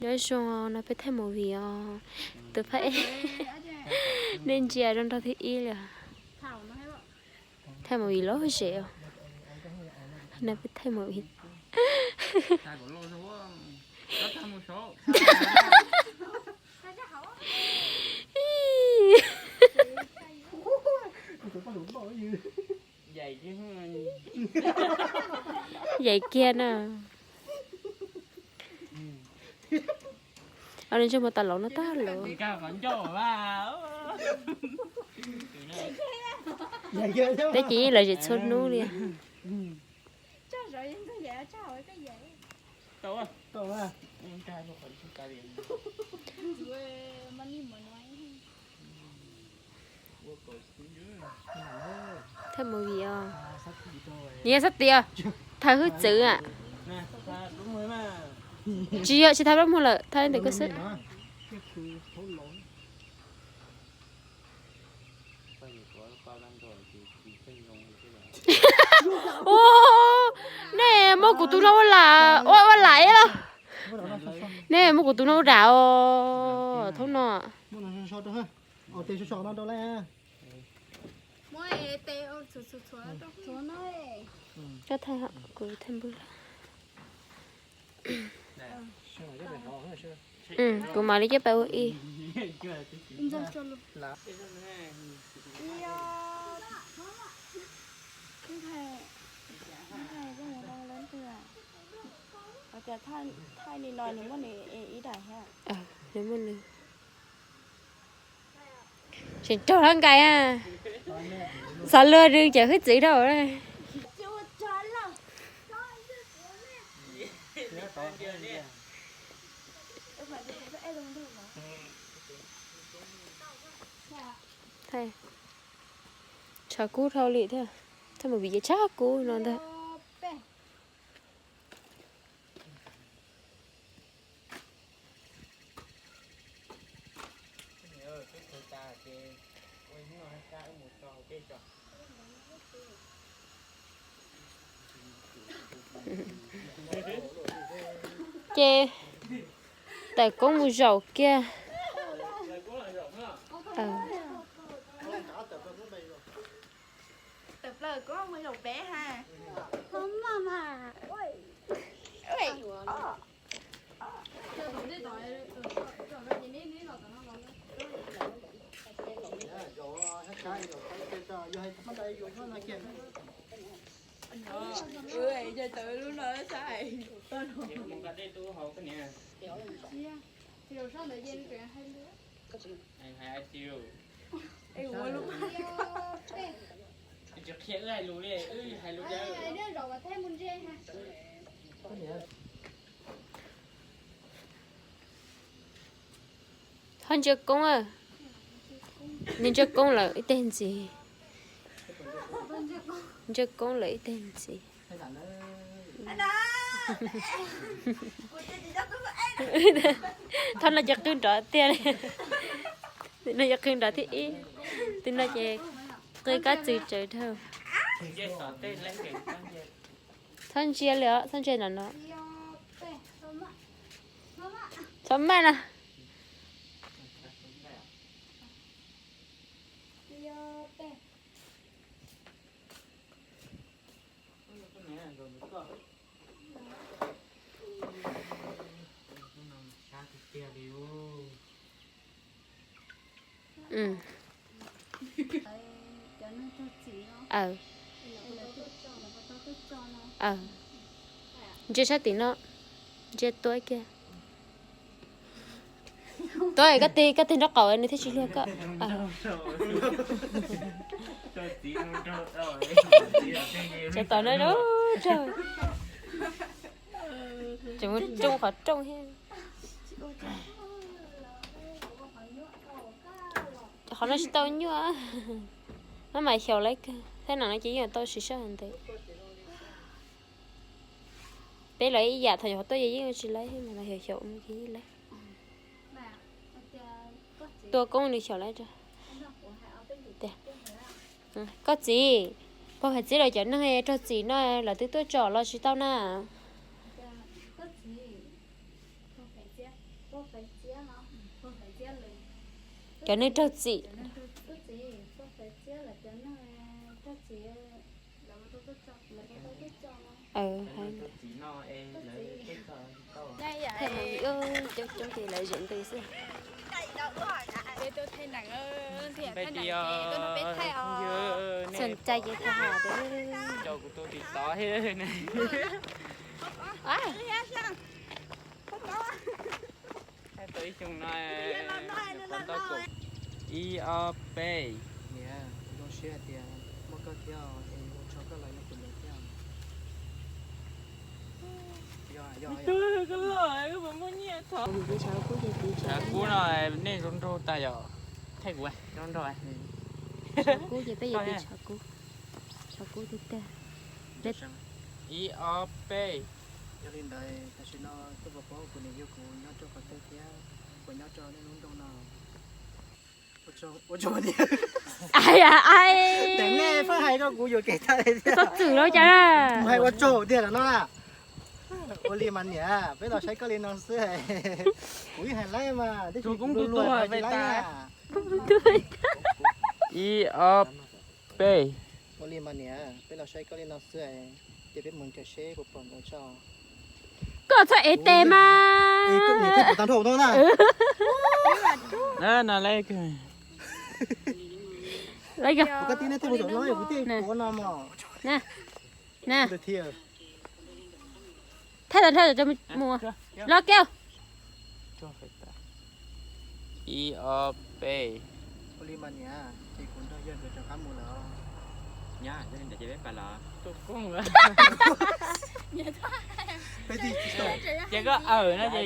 Nyob zoo, no peb thaij movie os. Tus phab ej, nej ntsia zoo nraug thib ib li. Thaij movie lom zem os. No peb thaij movie. Yaim kiag na. Os, ntsej muag tas laus no tag laus. Peb ces yeej lom zem txhua hnub li. Thaij movie os. Nws yog sab tim, thawj hwj txwv a. Tsis yog, tsis thaij plaub muag lawm, thaij ntawm koj xwb. Ua, nej muab kuv tus no ua lam, ua, ua lam los? Nej muab kuv tus no ua dam os, thaum no. Koj thaij, kuv thaij npawg lawm. Kuv mam li coj pais ua ib. Nws muaj nws. Tseem raug lawv nkais a. Xav luag rau cov hwj txwv dhau. Tshav kub dhau li thiab, thaij movie ces tshav kub no ntag. Ces tawm koob mus zaum kiag. Txhob ntsia koob, nws ntsia koob lawm ib teg ntxiv. Ntsia koob lawm ib teg ntxiv. Thaum no ces qw nrov tiag li. No ces qw nrov thib ib. Tus no ces qw kab txwv tsawv dhau. Txhob ntsia li os, txhob ntsia nram no. Txhob maj na. Ntsia sab tim no, ntsia tuaj kiag. Tuaj, koj tig, koj tig nraub qaum nws thiaj tsis luag koj. Tseem tom no, rooj qhov rooj thiab. Qhov no tsis tau nyuaj. Maj mam xyaum lawv kawg, thaib no ces yeej tau siv sij hawm ntev. Peb los ib yam, thaum nyuam qhuav tuaj ces yeej tsis laib, mas los xyaum xyaum ces yeej laib. Tua koob nws xyaum lawv. Koj txiv, pog Faiv Txiab lawv cov neeg raug txim no lawv twb tuaj tsom los tsis tau na. Koj txiv, pog Faiv Txiab Cov neeg raug txim. Coob coob ces lawv zem ntws xwb. Txhua cai ces tau hais. Ib ob peb. Niam, zoo siab hais tias muaj koj thiab es ua tsaug koj los yog kuv niam thiab. Kub no nej zoo nraug tas yom. Thaij kuv zoo nraug. Kub ces peb yuav tiv tsho kub. Tsho kub tiag tiag. Ib ob peb. Yog li ntawd tam sim no koj puas paub kuv niam yug kuv nyob rau qhov twg thiab puas nyob rau nej lub nroog no? Ua tsaug, ua tsaug niam. Ai, ai. Tseem nej pheej hais rau kuv yuam kev tag li thiab. Txhob txwm los cas. Kuv hais ua tsaug tiag los no na. Ua li mas niam, peb los saib koj li no xwb. Kuv yeej hais laib mas, tab sis kuv luag luag hais tsis laib na. Ib ob peb. Ua li mas niam, peb los saib koj li no xwb, ces peb mus nrhiav seb puas pom nkawd tso. Koj txhob ev tes mas. Koj tib neb tej puas tsom no, kuv tej puas no mos. Thaij los thaij los mus. Los kiag. Ib ob peb. Ua li mas niam, ces kuv nrog yawg nkawd rov qab mus lawm os. Nyab, yog li ntawd ces peb pais los. Tus koob. Peb twb tsis tau. Ces koj awm no ces